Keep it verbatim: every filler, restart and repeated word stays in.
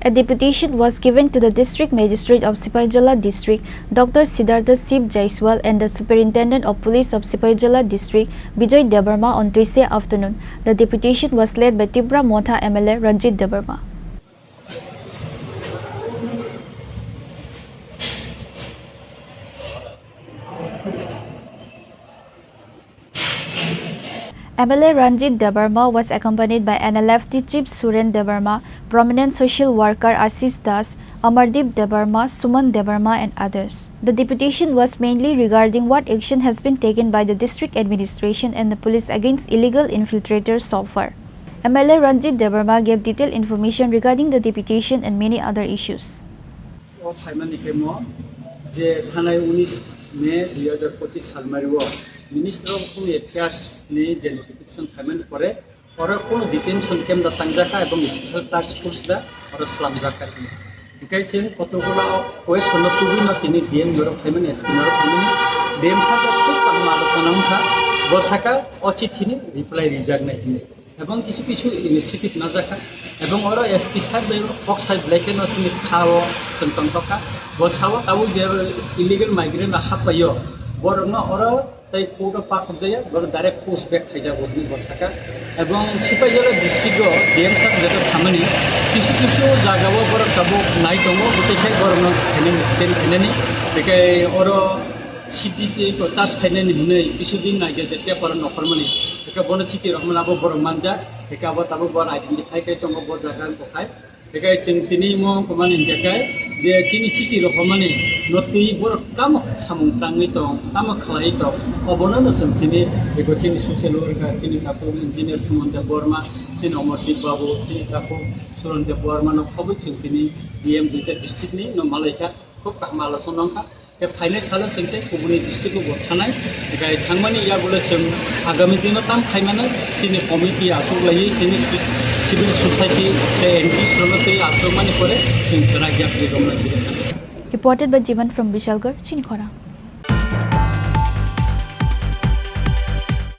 A deputation was given to the District Magistrate of Sipaijala District, Doctor Siddhartha Shiv Jaiswal, and the Superintendent of Police of Sipaijala District, Bijoy Debbarma, on Tuesday afternoon. The deputation was led by Tipra Motha M L A Ranjit Debbarma. M L A Ranjit Debbarma was accompanied by N L F T Chief Suren Debbarma, prominent social worker Ashish Das, Amardeep Debbarma, Suman Debbarma, and others. The deputation was mainly regarding what action has been taken by the district administration and the police against illegal infiltrators so far. M L A Ranjit Debbarma gave detailed information regarding the deputation and many other issues. O phaimani khe mo je thanai unis May dui hajar pochis salmari o Ministry of Home Affairs ni je notification phaimani pore oro kono detention camp da tangjaka ebong special task force da oro slamjaka. Hikai chwng kotokgola o question no tubui no tini D M ni oro phaimani, S P ni oro phaimani, D M sir da khub kaham alochona wngkha, bo saka o chithi ni reply rijaknai hinwi. Ebong kisu kisu initiative najakha. Ebong oro S P sir bai kok sai belai kheno chini kha o chwng tongthokha. Bo sao tabuk je illegal migrant rok happaio, borokno oro tei court o pathokjaya, borok direct post back khaijago hinwi bo saka. Ebong Sipaijala district o D M sir jeto samani kisu kisu jaga o borok tabuk nai tongo, bwtwi khai borokno khainani, detain khainani. Bekai oro C D C to charge khainani hinwi kisu din naikhe je paper o nokhormani. Eka bono chiti rohormani abo borok manjak. Eka abo tabuk bo identify khai tongo bo jaga wngkha khai. Eka chwng tini mo komani hingkha khai je chini chiti rohormani no twi borok tamo samung tangwi tong, tamo khlai tong. Obono no chwng tini eko chini social worker, chini takhuk engineer Suman Debbarma, chini Amardeep Babu, chini takhuk Suran Debbarma no khobwi chwng tini D M duita district ni no malaikha. Khub kaham alochona wngkha. Tei phainai salo chwng tei kubuni district o bo thanai. Tei thangmani yagulo chwng agami dino tam khaimano chini committee achuk laiwi chini civil society tei N G O rokno tei achukmani pore chwng kwrak yakri romna tiro. Reported by Jiman from Bishalgarh, Chini Khorang.